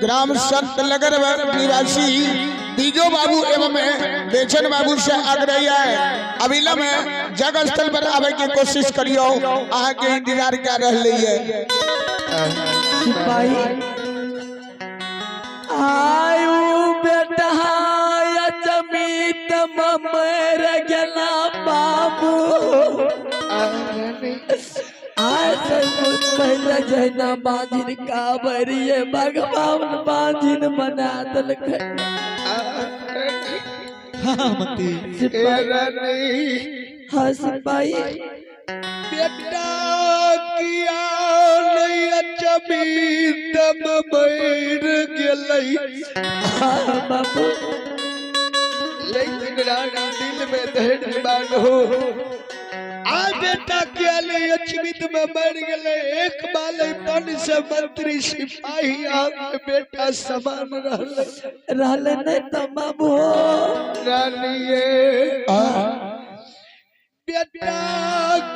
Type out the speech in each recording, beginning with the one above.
ग्राम संत नगर निवासी बीजो बाबू एवं बेचन बाबू से आग्रह है अविलंब जग स्थल पर आवे के कोशिश करियो, अहाँ के इंतजार कर रही है। सिपाही आयु बेटा जमीत मर गेला बाबू। आज पहले जहिना बाजिन काबरिए भगवान बाजिन बना दिलकै। हाँ मती। सिपाही, हाँ सिपाही। बेटा किया नहीं अचमीत मर गेलै। हाँ बाबू। लेकिन रानी दिल में धैर्य बांधो। आ बेटा किया नहीं अचमित में मर गेलै। एक बाले पन से मंत्री सिपाही आके बेटा समान रहलै। रहलै नहीं तो बाबू। रानिए बेटा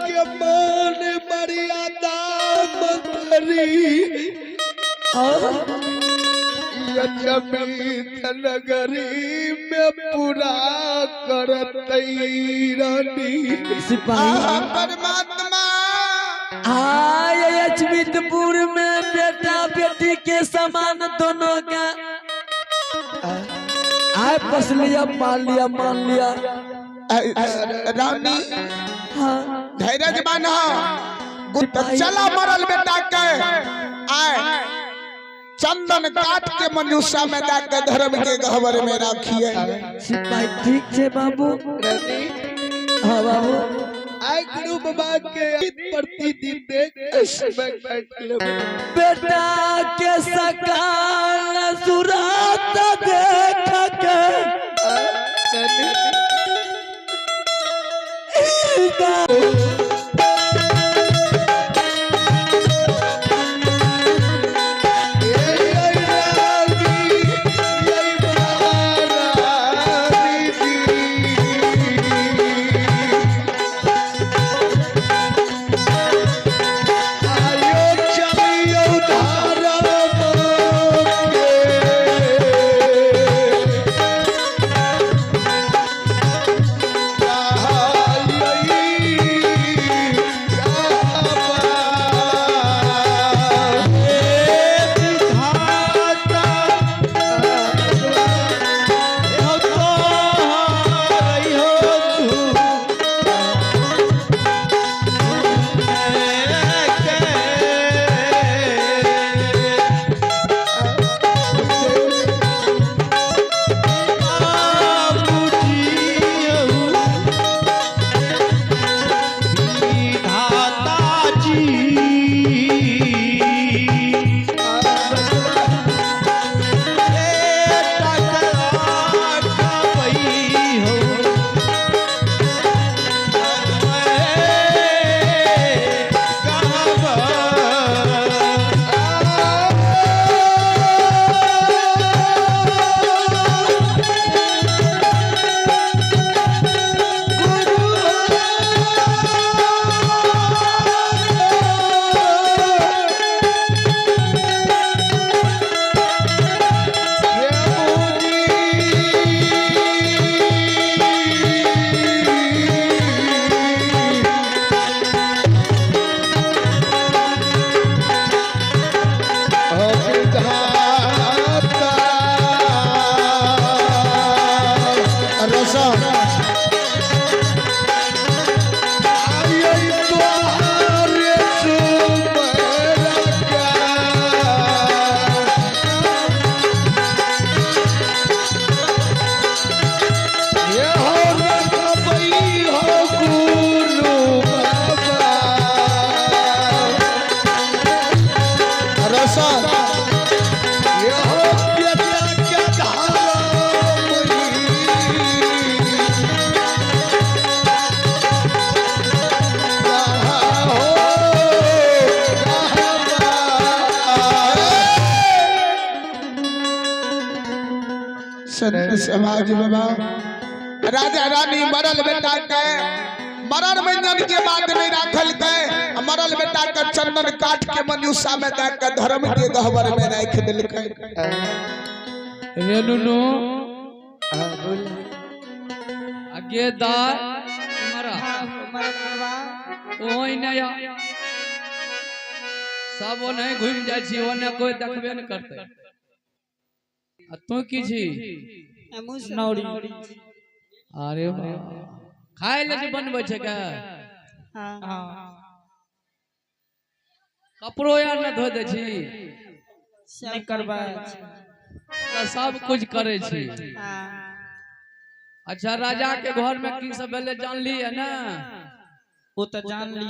के मान मर्यादा मंत्री अचमित नगरी में पूरा करतई रानी। सिपाही परमात्मा आय अचमितपुर में बेटा बेटी के समान दोनों का आय पस लिया पाल लिया मान लिया। रानी हाँ धैर्य बान्हा चला मरल बेटा के आए चंदन काट के मनुष्य में जाके धर्म के गहवर में राखिए। सिपाही ठीक छे बाबू। हाँ बाबू। आय गुरु बाबा के प्रतिदिन देख बैठ ले। बेटा के सकाल सुरात देख के संत समाज बाबा राजा रानी मरल बेटा के मरण मंजन के बाद नहीं राखल के मरल बेटा के चंदन काट के मंजूषा में दे के धर्म के गहबर में राख देलकै। रे नुनू हाँ बोल। आगे दार मरा ओहि नया सब ओने घुमि जाइ छी, ओने कोई देखबे न करतै। आ तू की छी? नौरी। अरे वाह, खाय ले जे बनबै छै के? हाँ। कपड़ो यार न धो दै छी? नहीं करबै। तऽ सब कुछ करै छी। अच्छा, राजा के घर में की सब भेलै जानलियै ने? वो तो जान लिए।